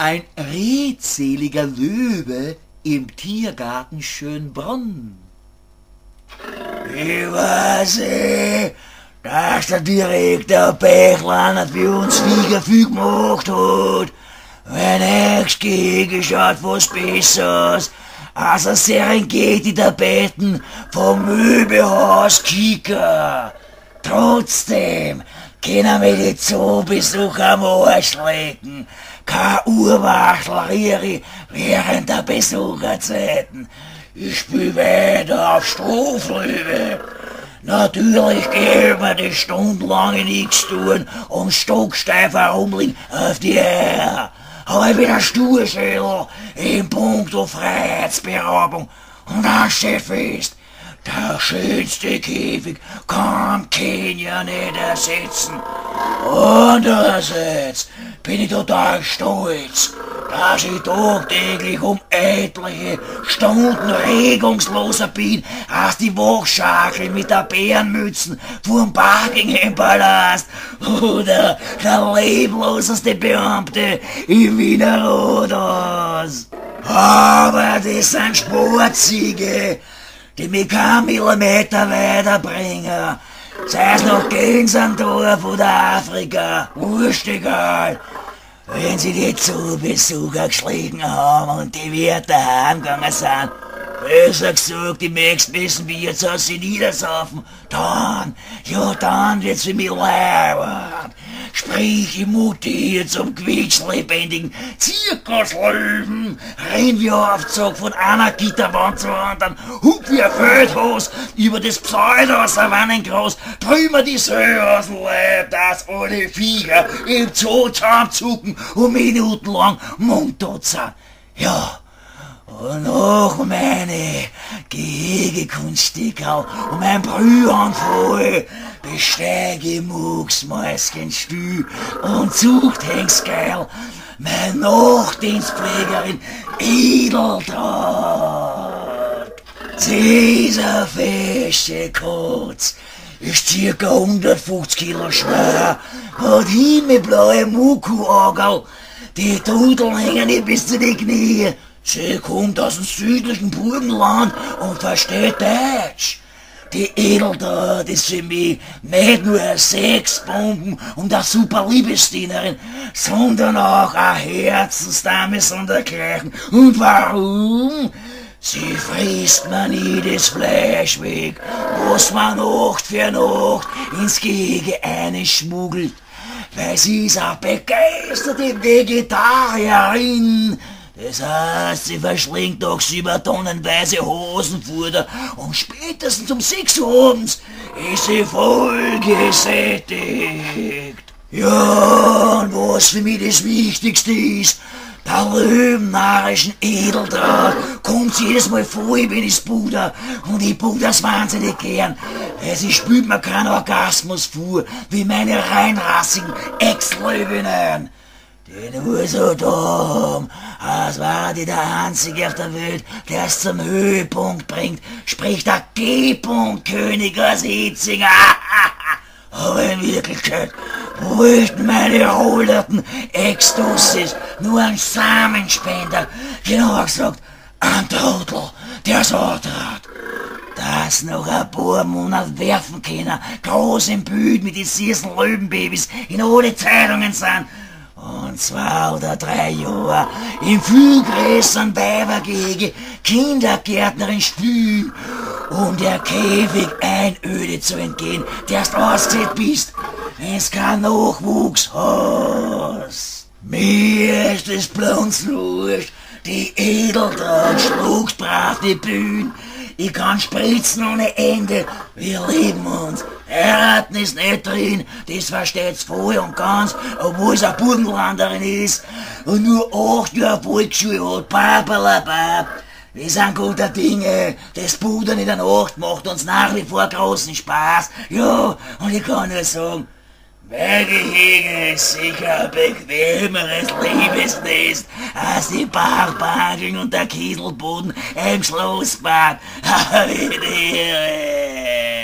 Ein redseliger Löwe im Tiergarten Schönbrunn. Ich weiß eh, dass der Direktor Pechlein für uns Viecher viel gemacht hat. Mein Ex-Gehege schaut was besser aus als ein Serengeti-Tapeten vom Möbelhaus Kika. Trotzdem können mir die Zoobesucher am Arsch lecken. Kein Urwachel während der Besucherzeiten. Ich spiel weiter auf Straflöwe. Natürlich geben wir die stundenlange nichts tun und stocksteif herumliegen auf die Eier. Aber ich bin ein Sturschädel in puncto Freiheitsberaubung. Und das steht fest, der schönste Käfig kann Kenia nicht ersetzen. Andererseits bin ich total stolz, dass ich tagtäglich um etliche Stunden regungsloser bin, als die Wachschakel mit der Bärenmützen vorm Buckingham-Palast oder der lebloseste Beamte im Wiener Rathaus. Aber das sind Sportsiege, die mich keinen Millimeter weiterbringen. Sei es noch Gensendorf oder Afrika, wurscht egal. Wenn sie die Zoobesucher geschlagen haben und die Wärter heimgegangen sind, besser gesagt, die nächsten müssen wir jetzt aus sie niedersaufen, dann, ja dann wird's für mich leibend. Sprich, ich mutiere zum quietschlebendigen Zirkuslöwen, renn wie Aufzug von einer Gitterwand zur anderen, hup wie ein Feldhos über das Pseudo-Savannengras, trümmer die Söh aus dem Leib, dass alle Viecher im Zoo zusammenzucken und minutenlang mundtot sind. Ja, und noch meine Gehegekunststückerl und mein Brühanfall besteige ich mucksmäuschenstill und zuchthengstgeil meine Nachtdienstpflegerin Edeltraut. Dieser fesche Kotz ist circa 150 Kilo schwer, hat himmelblaue Muku-Augerl, die Tudeln hängen ihr bis zu den Knie. Sie kommt aus dem südlichen Burgenland und versteht Deutsch. Die Edeltraut ist für mich nicht nur eine Sexbomben und eine super Liebesdienerin, sondern auch eine Herzensdame sondergleichen. Und warum? Sie frisst mir nie das Fleisch weg, was man Nacht für Nacht ins Gehege einschmuggelt, weil sie ist eine begeisterte Vegetarierin. Das heißt, sie verschlingt tagsüber tonnenweise Hosenfutter und spätestens um 6 Uhr abends ist sie voll gesättigt. Ja, und was für mich das Wichtigste ist, der löwennarrischen Edeltraut kommt jedes Mal vor, wenn ich's puder, und ich puder's wahnsinnig gern, weil sie spült mir keinen Orgasmus vor, wie meine reinrassigen Ex-Löwinnen. Die nur so dumm, als war die der Einzige auf der Welt, der es zum Höhepunkt bringt, sprich der G-Punkt-König aus Hitzing. Aber in Wirklichkeit wollten meine rollenden Ex-Tussis nur einen Samenspender, genauer gesagt, einen Trottel, der so trat. Das noch ein paar Monate werfen können, groß im Bild mit den süßen Löwenbabys in alle Zeitungen sind. Und 2 oder 3 Jahre im viel größeren Weibergehege Kindergärtnerin spielen, um der Käfig Einöde zu entgehen, der du ausgesät bist, wenn's keinen Nachwuchs hast. Mir ist es blunzenwurscht, die Edeltraut schluckt brav die Bühne. Ich kann spritzen ohne Ende, wir lieben uns. Heiraten ist nicht drin, das versteht's voll und ganz, obwohl es eine Burgenlanderin ist und nur 8 Jahre Volksschule hat, papalapap. Wir sind guter Dinge, das Pudern in der Nacht macht uns nach wie vor großen Spaß. Ja, und ich kann nur sagen, mein Gehege ist sicher ein bequemeres Liebesnest als die Parkbanken und der Kieselboden im Schlosspark. Wie die Ehre.